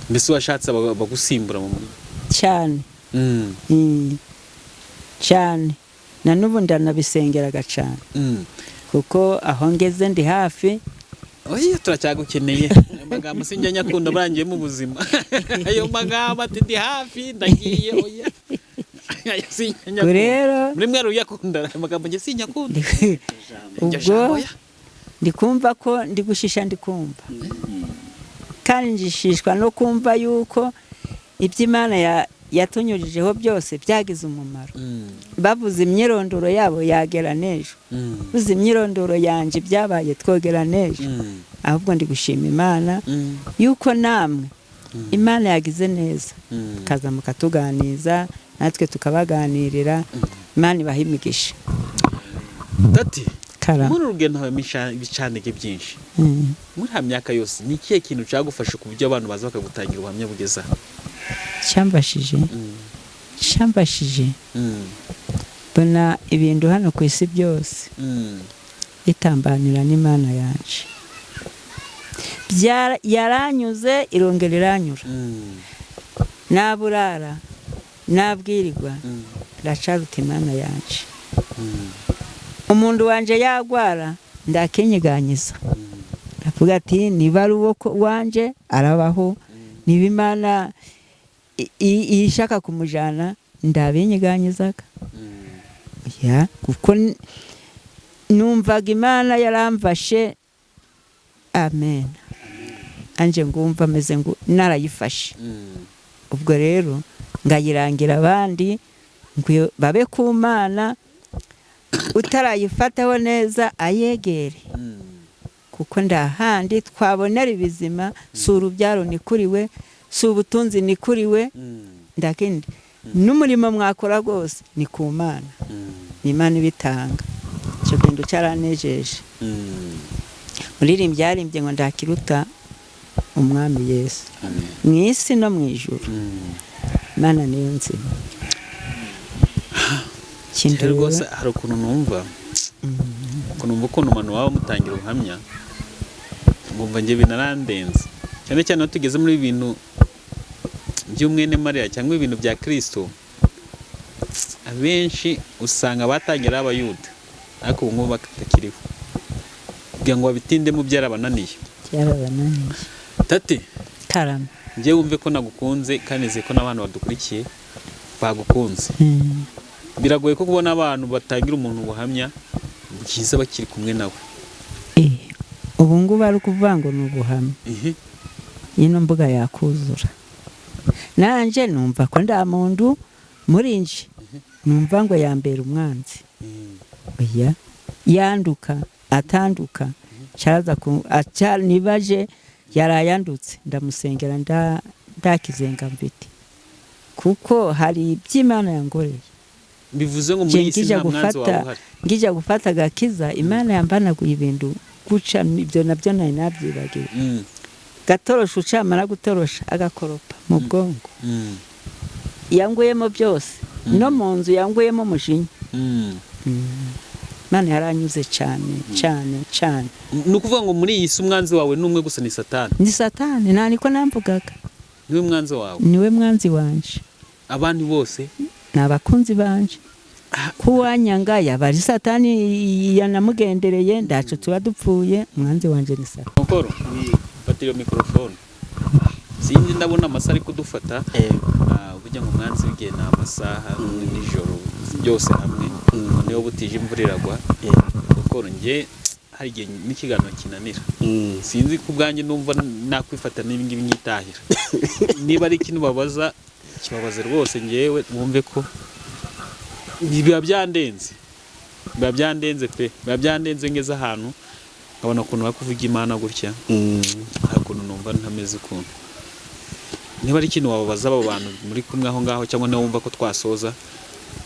S1: Mbese washatse bagusimbura mu murimo?
S2: Cyane. Cyane. Na n'ubu ndanabisengeraga cyane. Kuko aho ngeze ndi hafi.
S1: Oya turacyagukeneye. Ayo magambo sinjya nyakunda burangiye mu buzima. Ayo magambo ati ndi hafi ndagiye oya.
S2: Rero
S1: muri mwe ruyakunda ayo magambo nge sinyakunda.
S2: Ubwo ndikumva ko ndi gushisha ndikumva. Kandi njishishwa no kumva yuko iby'Imana yatunyurijeho byose byagize umumaro. Bavuze imyirondoro yabo yagera n'ejo. Buze imyirondoro yanje byabaye twogera n'ejo. Ahubwo ndi gushima Imana yuko namwe Imana yagize neza. Kaza mukatuganiza natwe tukabaganirira. Imana ibahe imigisha.
S1: Tati, muri urugendo hawe ibicanege byinshi. Muri ha myaka yose ni ikihe kintu cyagufasha ku buryo abantu baza bakagutangira ubuhamya bugeza?
S2: Cyambashije. Cyambashije. Mbona ibintu hano ku isi byose itambanira n'Imana yanje. Yaranyuze irongera iranyura. Naburara nabwirirwa ndacaruta Imana yanje. Umuntu wanje yagwara ndakinyiganyiza. Ndavuga ati niba ari uwo wanje arabaho, niba Imana ishaka kumujana ndabinyiganyizaga. Ya kuko numvaga Imana yaramfashe. Amen. Anje ngumva meze ngo narayifashe. Ubwo rero ngayirangira abandi ngo babe ku Mana, utarayifataho neza ayegere. Kuko ndahandi twabonera ibizima, si urubyaro nikuriwe, Si ubutunzi, ni kuri we. Ndakindi n'umurimo mwakora rwose ni ku Mana, ni Imana ibitanga. Icyo kintu cyaranejeje. Muririmbyi yaririmbye ngo ndakiruta umwami Yesu mu isi no mu ijuru. Imana niyo nzima. Ikindi
S1: Rero
S2: rero,
S1: rwose hari ukuntu numva ukuntu umuntu waba mutangira ubuhamya, nkumva njye binarandenze, cyane cyane iyo tugeze muri ibintu by'umwene Mariya cyangwa ibintu bya Kristo. Abenshi usanga batangira ari Abayuda, ariko ubu ngubu batakiriho, kugira ngo babitindemo byarabananiye.
S2: Byarabananiye.
S1: Tate,
S2: Karame.
S1: njye wumve ko nagukunze, kandi nizeye ko n'abantu badukurikiye bagukunze. Biragoye ko kubona abantu batangira umuntu ubuhamya bwiza bakiri kumwe nawe.
S2: Ubu ngubu ari ukuvuga ngo ni ubuhamya, ino mbuga yakuzura. Nanjye numva ko nda muntu muri nje numva ngo yambera umwanzi. Oya, yanduka atanduka cyaza ku aca nibaje yarayandutse, ndamusengera, ndakizenga mfite, kuko hari iby'Imana yangoreye.
S1: Bivuze ngo
S2: Nje
S1: muri iyi si
S2: ngija
S1: nta mwanzi wawe
S2: gufata
S1: uhari.
S2: Ngija gufata agakiza, Imana yambanaguye ibintu guca, ibyo nabyo nari nabyibagiwe. Gatorosha, ucamara gutorosha agakoropa mu bwonko. Yanguyemo byose, no mu nzu yanguyemo umujinya. Imana yaranyuze cyane cyane cyane.
S1: Ni ukuvuga ngo muri iyi si umwanzi wawe ni umwe gusa, ni Satani.
S2: Ni Satani, nta niko namvugaga.
S1: Niwe mwanzi wawe.
S2: Niwe mwanzi wanje.
S1: Abandi bose
S2: Ni abakunzi banje. Kuwanyanga yaba ari Satani yanamugendereye, ndacu tuba dupfuye. Umwanzi wanje ni Satani.
S1: Mukoro, fata iyo mikorofone. Sinzi, ndabona amasaha ari kudufata. Burya ngo umwanzi w'igihe ni amasaha nijoro byose hamwe, niyo butije imvura iragwa. Mukoro, njye hari igihe n'ikiganiro kinanira. Sinzi, ku bwanjye numva nakwifata n'ibingibi nyitahira. Niba ari ikintu babaza, kibabaze rwose. Ngewe wumve ko biba byandenze, biba byandenze pe, biba byandenze. Ngeze ahantu nkabona ukuntu bari kuvuga Imana gutya, hari ukuntu numva ntameze ukuntu. Niba ari ikintu wababaza abo bantu muri kumwe aho ngaho, cyangwa niba wumva ko twasoza,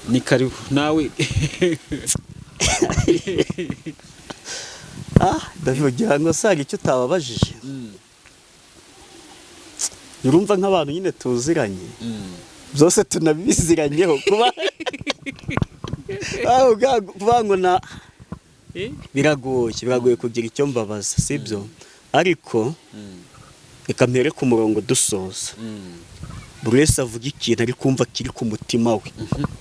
S1: ni karibu nawe.
S4: Ah, ndabivugira ngo saga icyo utababajije. Urumva nk'abantu nyine tuziranye, byose tunabiziranyeho, kuba kuvuga ngo na biragoye kugira icyo mbabaza, sibyo? Ariko reka mpere ku murongo dusoza. Buri wese avuga ikintu ari kumva kiri ku mutima we,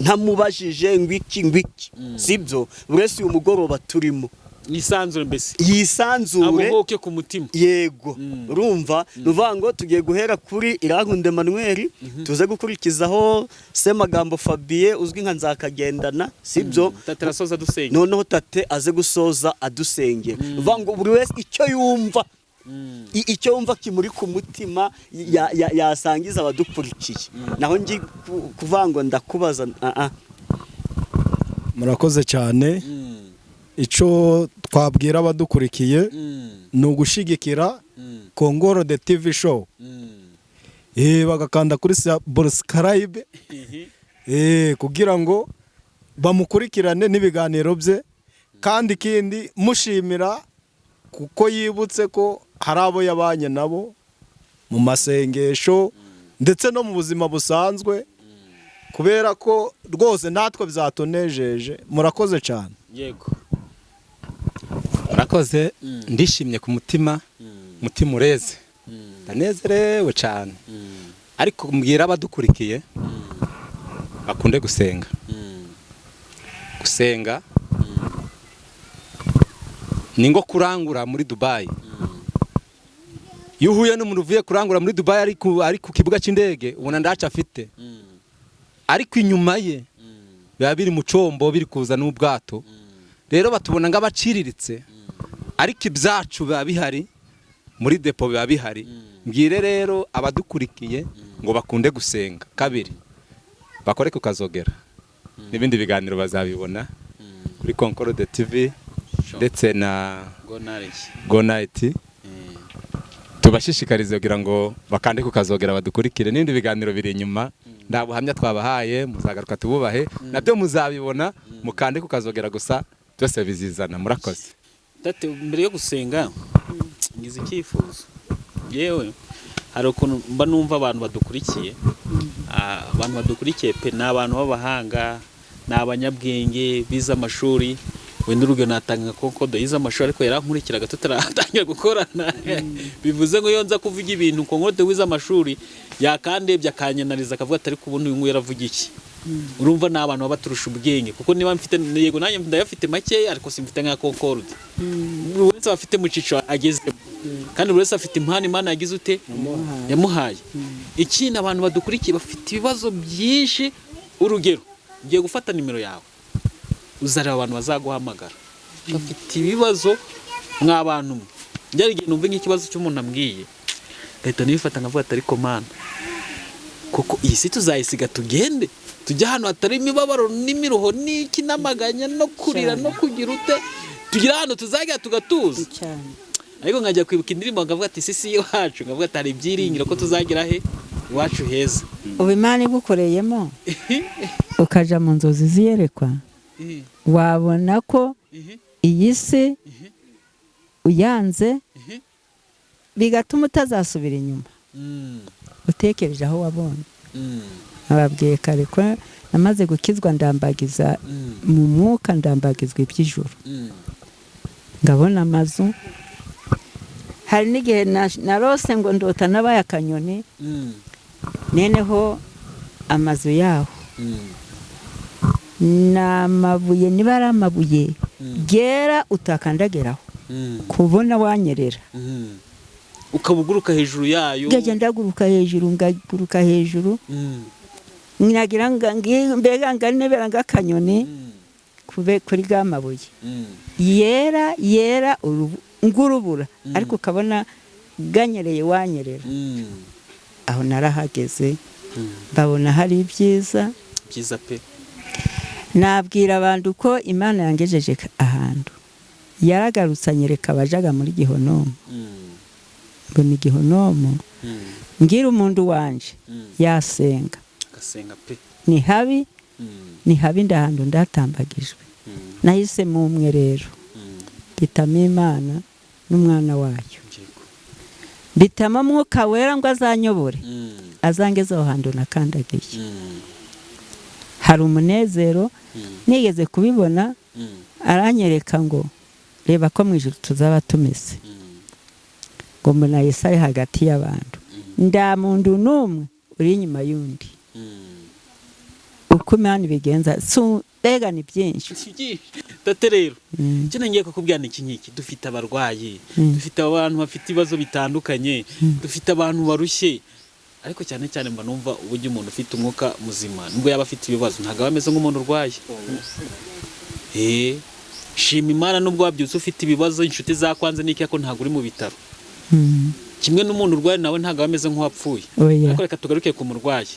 S4: ntamubajije ngo iki ngo iki, sibyo? Buri wese uyu mugoroba turimo
S1: Yisanzure mbese.
S4: Yisanzure.
S1: Abohoke ku mutima.
S4: Yego. Urumva, ni ukuvuga ngo tugiye guhera kuri Irankunda Emmanuel, tuze gukurikizaho Semagambo Fabien uzwi nka Nzakagendana, sibyo?
S1: Tate arasoza dusenga.
S4: Noneho tate aze gusoza adusengera. Ni ukuvuga ngo buri wese icyo yumva, icyo yumva kimuri ku mutima yasangiza abadukurikiye. Naho ngi kuvuga ngo ndakubaza, ah ah.
S5: Murakoze cyane. Icyo twabwira abadukurikiye ni ugushigikira Kongoro the TV Show, bagakanda kuri subscribe, kugira ngo bamukurikirane n'ibiganiro bye. Kandi ikindi, mushimira kuko yibutse ko hari abo yabanye nabo mu masengesho ndetse no mu buzima busanzwe, kubera ko rwose natwe byatunejeje. Murakoze cyane.
S1: Yego.
S3: Murakoze, ndishimye ku mutima, umutima ureze, ndanezerewe cyane. Ariko mbwira abadukurikiye bakunde gusenga. Gusenga ni ngo kurangura muri Dubai. Iyo uhuye n'umuntu uvuye kurangura muri Dubai ari ku kibuga cy'indege, ubona ndaca afite, ariko inyuma ye biba biri mu combo, biri kuza n'ubwato. Rero batubona nk'abaciriritse, ariko ibyacu biba bihari muri depo, biba bihari. Mbwire rero abadukurikiye ngo bakunde gusenga. Kabiri, bakore ku kazogera, n'ibindi biganiro bazabibona kuri Concorde TV ndetse na
S1: Gonareke.
S3: Go Night. Tubashishikarize kugira ngo bakande kukazogera badukurikire n'ibindi biganiro biri inyuma. Nta buhamya twabahaye, muzagaruka tububahe nabyo muzabibona. Mukande kukazogera gusa, byose bizizana. Murakoze.
S1: Tate, mbere yo gusenga ngize icyifuzo. Yewe, hari ukuntu mba numva abantu badukurikiye, abantu badukurikiye pe, ni abantu b'abahanga, ni abanyabwenge bize amashuri. Wenda urugero natanga nka Konkodo, yize amashuri ariko yarankurikiraga tutaratangira gukorana. Bivuze ngo iyo nza kuvuga ibintu, Konkodo wize amashuri yakandebye akanyanariza, akavuga ati: "Ariko ubundi uyu nguyu yaravuga iki?" Urumva ni abantu baba baturusha ubwenge, kuko niba mfite, yego nanjye ndayafite makeya, ariko simfite nka Concorde. Buri wese aba afite mu cyiciro agezemo, kandi buri wese afite impano Imana yagize ute, yamuhaye. Ikindi, abantu badukurikiye bafite ibibazo byinshi. Urugero, ngiye gufata nimero yawe, uzareba abantu bazaguhamagara bafite ibibazo. Mwa bantu mwe, byari igihe numva nk'ikibazo cy'umuntu ambwiye, ngahita nibifata nkavuga ati: "Ariko Mana, kuko iyi si tuzayisiga tugende tujye ahantu hatari imibabaro n'imiruho n'iki n'amaganya no kurira no kugira ute, tugire ahantu tuzajya tugatuza."
S2: Cyane.
S1: Ariko nkajya kwibuka indirimbo nkavuga ati: "Isi si iwacu." Nkavuga ati: "Hari ibyiringiro ko tuzagera he? Iwacu heza."
S2: Ubu Imana igukoreyemo ukaja mu nzozi ziyerekwa, wabona ko iyi si uyanze bigatuma utazasubira inyuma utekereje aho wabonye. Nababwiye kare ko namaze gukizwa, ndambagiza mu mwuka, ndambagizwa iby'ijuru, ngabona amazu. Hari n'igihe narose ngo ndota nabaye akanyoni, neneho amazu yaho ni amabuye, niba ari amabuye gera utakandageraho, kubona wanyerera.
S1: Ukaba uguruka hejuru yayo.
S2: Ngajya ndaguruka hejuru, ngaguruka hejuru, nagira mbega nganebera ng'akanyoni kube kuri ga mabuye yera yera ng'urubura, ariko ukabona ganyereye, wanyerera. Aho narahageze, mbabona hari ibyiza.
S1: Byiza pe.
S2: Nabwira abantu ko Imana yangejeje ahantu, yaragarutse anyereka abajaga muri gihonomo. Mbona igihonomo, mbwira umuntu wanje yasenga.
S1: Agasenga pe.
S2: Ni habi, ni habi, ndahantu ndatambagijwe. Nahisemo umwe rero, mpitamo Imana n'umwana wayo, mpitamo Mwuka Wera ngo azanyobore, azangeze aho hantu nakandagiye. Hari umunezero nigeze kubibona. Aranyereka ngo: "Reba ko mu ijuru tuzaba tumeze." Ngo mbona Yesu ari hagati y'abantu, nda muntu n'umwe uri inyuma y'undi. Uko Imana ibigenza mbega ni byinshi.
S1: Tate, rero icyo ngiye kukubwira ni iki ngiki: dufite abarwayi, dufite abantu bafite ibibazo bitandukanye, dufite abantu barushye, ariko cyane cyane mba numva uburyo umuntu ufite umwuka muzima, nubwo yaba afite ibibazo, ntabwo aba ameze nk'umuntu urwaye. Shima Imana nubwo wabyutse ufite ibibazo, inshuti zakwanze n'iki, ariko ntabwo uri mu bitaro. Kimwe n'umuntu urwaye, nawe ntabwo aba ameze nk'uwapfuye.
S2: Oya.
S1: Ariko reka tugaruke ku murwayi.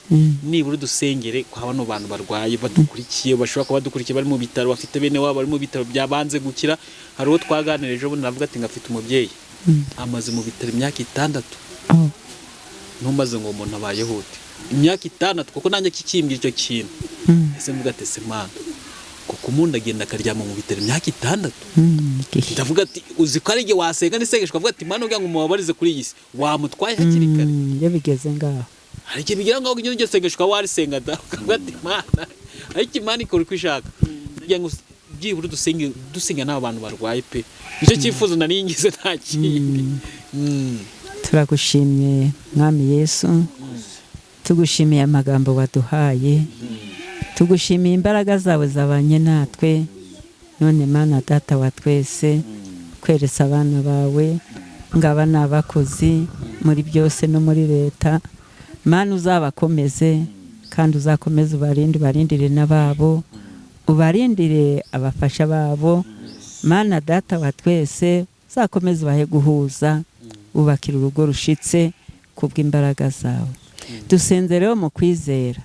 S1: Nibura udusengere kwa bano bantu barwaye badukurikiye, bashobora kuba badukurikiye bari mu bitaro, bafite bene wabo bari mu bitaro byabanze gukira. Hari uwo twaganira ejo bundi, navuga ati: "Ngafite umubyeyi amaze mu bitaro imyaka 6."
S2: Oh.
S1: Ntumaze ngo umuntu abayeho ute imyaka 6? Kuko nanjye kikimbwira icyo kintu, ese mvuga ati: "Ese Mana, kuko umuntu agenda akaryama mu bitaro imyaka 6?" Ndavuga ati: "Uzi ko ari igihe wasenga n'isengesho ukavuga ati: 'Mana, ugira ngo mubabarize kuri iyi si wamutwaye hakiri kare.'"
S2: Iyo bigeze ngaho.
S1: Hari igihe bigira ngo ugende iryo sengesho ukaba warisenga da, ukavuga ati: "Mana," ariko Imana ikora uko ishaka. Ndagira ngo byibura dusenge, dusenga n'aba bantu barwaye pe. Nicyo cyifuzo nari ngize, nta kindi.
S2: Turagushimye Mwami Yesu, tugushimiye amagambo waduhaye, tugushimiye imbaraga zawe zabanye natwe. None Mana Data wa twese, kweretse abana bawe, ngaba ni abakozi muri byose no muri leta. Mana, uzabakomeze kandi uzakomeze ubarinde, ubarindire n'ababo, ubarindire abafasha babo. Mana Data wa twese, uzakomeze ubahe guhuza, wubakira urugo rushitse kubw'imbaraga zawe. Dusenze rero mu kwizera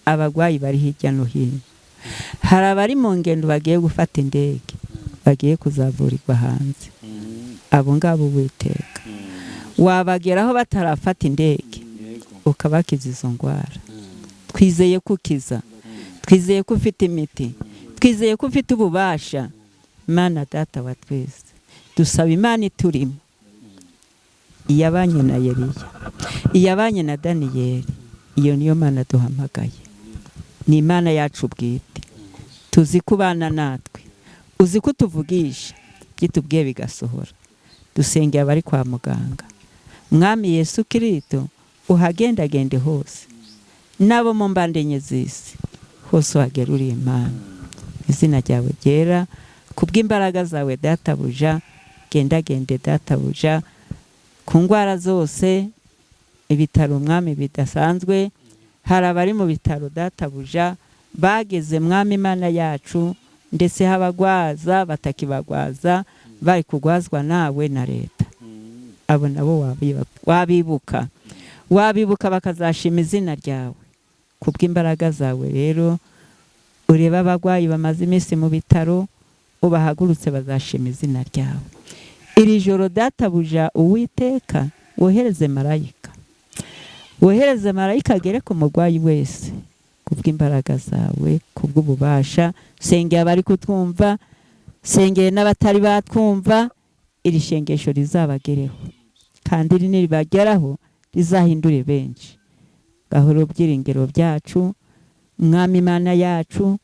S2: abagwayi bari hirya no hino. Hari abari mu ngendo bagiye gufata indege, bagiye kuzavurirwa hanze. Abo ngabo, Uwiteka, Wabageraho batarafata indege, ukabakiza izo ndwara. Twizeye ko ukiza, twizeye ko ufite imiti, twizeye ko ufite ububasha. Imana data wa twese, dusaba Imana iturimo, iyabanye na Eliya, iyabanye na Daniyeli, iyo niyo Mana duhamagaye, ni Imana yacu bwite. Tuzi kubana natwe, uzi ko utuvugisha, byitubwiye bigasohora. Dusengeye abari kwa muganga, Mwami Yesu Kristo, uhagendagende hose, nabo mu mbande enye z'isi hose uhagera uri Imana. Izina ryawe ryera, kubw'imbaraga zawe databuja, gendagende databuja ku ndwara zose. Ibitaro Mwami bidasanzwe, hari abari mu bitaro databuja bageze Mwami Imana yacu, ndetse habagwaza batakibagwaza, bari kugwazwa nawe na leta. Abo nabo wabibuka, wabibuka bakazashima izina ryawe kubw'imbaraga zawe. Rero ureba abagwayi bamaze iminsi mu bitaro, ubahagurutse bazashima izina ryawe. Iri joro databuja Uwiteka, wohereze marayika, wohereze marayika agere ku murwayi wese kubw'imbaraga zawe, kubw'ububasha. Sengera abari kutwumva, sengere n'abatari batwumva, iri shengesho rizabagereho, kandi iri niribageraho rizahindure benshi. Gahoro byiringiro byacu, Mwami Imana yacu,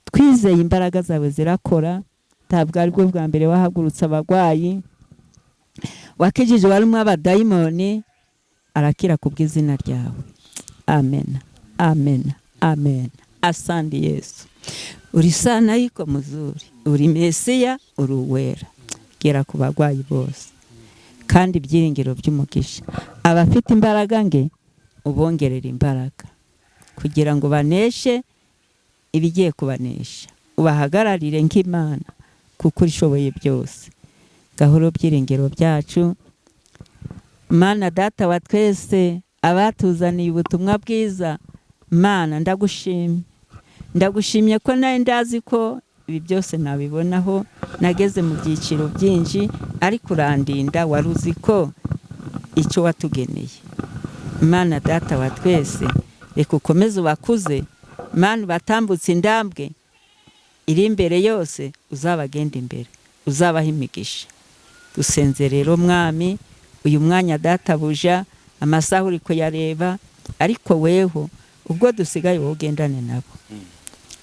S2: twizeye imbaraga zawe zirakora. Ntabwo aribwo bwa mbere wahagurutse abagwayi, wakijije warimo abadayimoni, arakira kubw'izina ryawe. Amen, amen, amen. Asante Yesu, uri sana yiko muzuri, uri Mesiya, uri uwera. Gera ku bagwayi bose, kandi ibyiringiro by'umugisha. Abafite imbaraga nge ubongerera imbaraga, kugira ngo baneshe ibigiye kubanesha. Ubahagararire nk'Imana, kuko urishoboye byose. Gahoro byiringiro byacu, Mana data wa twese, abatuzaniye ubutumwa bwiza, Mana ndagushimye, ndagushimye ko nawe ndazi ko ibi byose nabibonaho, nageze mu byiciro byinshi, ariko urandinda, wari uzi ko icyo watugeneye. Mana data wa twese, reka ukomeze ubakuze, Mana batambutse indambwe iri imbere yose, uzabagenda imbere, uzabaha imigisha. Dusenze rero Mwami, uyu mwanya databuja, amasaha uri kuyareba, ariko weho ubwo dusigaye wowe ugendane nabo.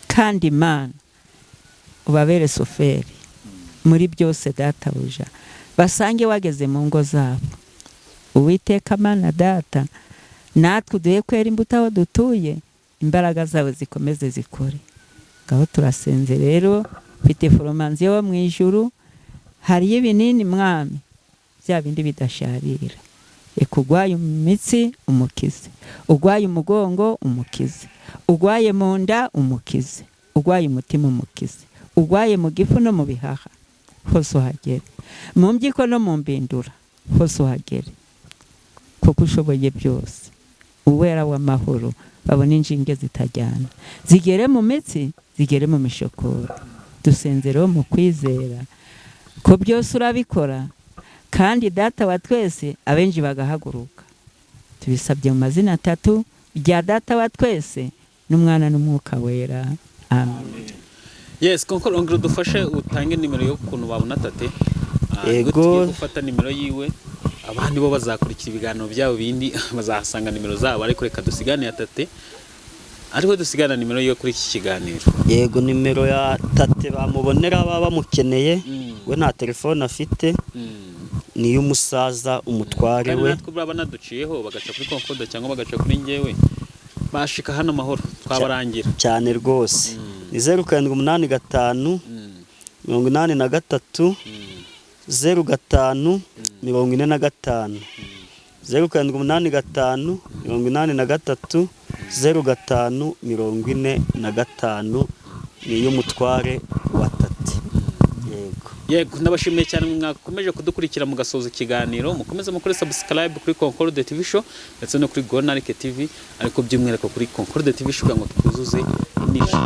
S2: Kandi Imana ubabere soferi muri byose databuja, basange wageze mu ngo zabo. Uwiteka Mana data, natwe uduhe kwera imbuto aho dutuye, imbaraga zawe zikomeze zikore. Ngaho turasenze rero, mfite foromanzi yo mu ijuru, hariyo ibinini Mwami, bya bindi bidasharira. Reka ugwaye imitsi umukize, ugwaye umugongo umukize, ugwaye mu nda umukize, ugwaye umutima umukize, ugwaye mu gifu no mu bihaha hose uhagere, mu mbyiko no mu mbindura hose uhagere, kuko ushoboye byose. Uwera w'amahoro, babone inshinge zitajyana, zigere mu mitsi, zigere mu mishokoro. Dusenze rero mu kwizera ko byose urabikora, kandi data wa twese abenshi bagahaguruka. Tubisabye mu mazina atatu rya data wa twese n'umwana n'umwuka wera. Amen.
S1: Yes, Konkoro, ongera udufashe utange nimero yo kuntu babona Tate.
S4: Yego.
S1: Tugiye gufata nimero yiwe, abandi bo bazakurikira ibiganiro byabo bindi bazahasanga nimero zabo, ariko reka dusigane ya Tate, ariko dusigana nimero yiwe kuri iki kiganiro.
S4: Yego, nimero ya Tate bamubonera baba bamukeneye, we nta telefone afite, ni y'umusaza umutware we.
S1: Natwe baba naduciyeho bagaca kuri Concorde cyangwa bagaca kuri njyewe, bashika hano amahoro twabarangira
S4: cyane rwose. Ni 0 7 8 5 83 0 5 45 0 7 8 5 83 0 5 45 ni y'umutware wa Tate. Yego.
S1: Yego, ndabashimiye cyane mwakomeje kudukurikira mugasoza ikiganiro. Mukomeze mukore subscribe kuri Concorde TV Show ndetse no kuri Gonarike TV, ariko by'umwihariko kuri Concorde TV Show kugira ngo twuzuze niche.